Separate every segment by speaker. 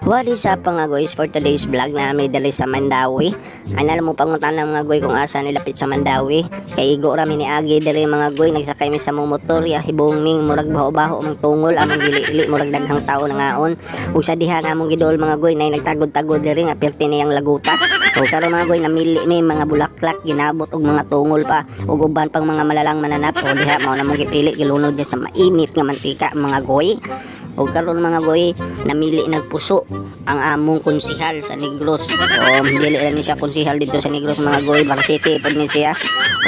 Speaker 1: What is up, mga guys, for today's vlog na may dali sa Mandaue. Ano, alam mo, pangutan ng mga goy kung asa nilapit sa Mandaue. Kay igo rami ni Agi dali, mga goy, nagsakay mi sa mong motor ya, hibong ming murag baho-baho mang tungol among gili-ili, murag daghang tao nangaon. Ug sa diha nga among gidol, mga goy, nay nagtagod-tagod diri nga perti niyang laguta. Ug karon, mga goy, namili mi mga bulaklak, ginabot og mga tungol pa ug uban pang mga malalang mananap. O diha mao na mong gipili, gilunod niya sa mainit nga mantika, mga goy. O karon, mga goy, namili nagpuso ang among konsihal sa Negros. O dili lang ni siya konsihal dito sa Negros, mga goy, varsity pod ni siya.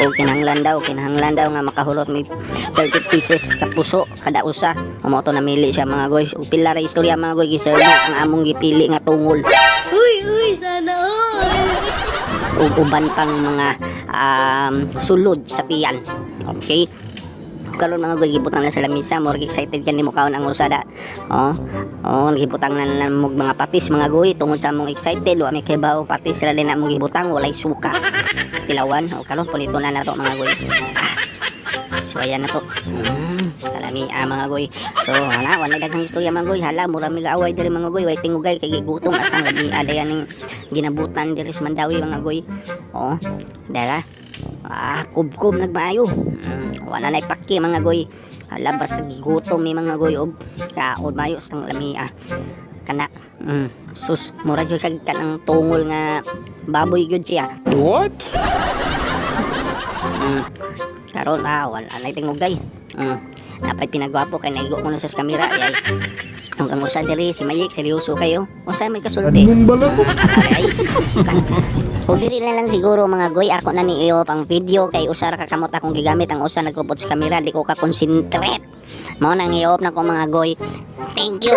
Speaker 1: O kinahanglan daw nga makahulot may 30 pieces ka puso kada usa. O mao to namili siya, mga goy. Ug pila ra istorya, mga goy, giserve na ang among gipili nga tungol.
Speaker 2: Uy, uy, sana all.
Speaker 1: Ug uban pang mga sulod sa tiyan. Okay? Karon, mga goy, gibutang na sa lamisa, murag excited ka nimo kaon ang usada. Oh, gibutang na na mo mga patis, mga goy, tungod sa among excited, wa mi kibaw patis ra din among gibutang, walay suka. Tilawan, o karon punito na nato, mga goy. Ah. So ayan na to. Kalami ah, mga goy. So hala, wala daghang istorya, mga goy. Hala, mura mi gaaway diri, mga goy, way tingugay kay gigutom asang labi adayan ning ginabutan diri sa Mandaue, mga goy. Oh, dara. Ah, kubkob nagmaayo. Wala na ipaki, mga goy. Hala, basta gigutom mi, mga goy, og kaon mayo sang lami ah. Kana. Sus, mura jud kag kanang tungol nga baboy gyud siya.
Speaker 3: What?
Speaker 1: Karon ah, wala na tingugay. Napay pinagwapo kay naigo ko na sa kamera ay. Ang usa diri si Mayik, seryoso kayo. Unsa may kasulti?
Speaker 3: Anong bala ko?
Speaker 1: Ay, ug diri na lang siguro, mga goy, ako na ni i-off ang video kay usa ra ka kamot akong gigamit, ang usa nagkupot sa kamera, di ko ka concentrate. Mao nang i-off na ko, mga goy. Thank you.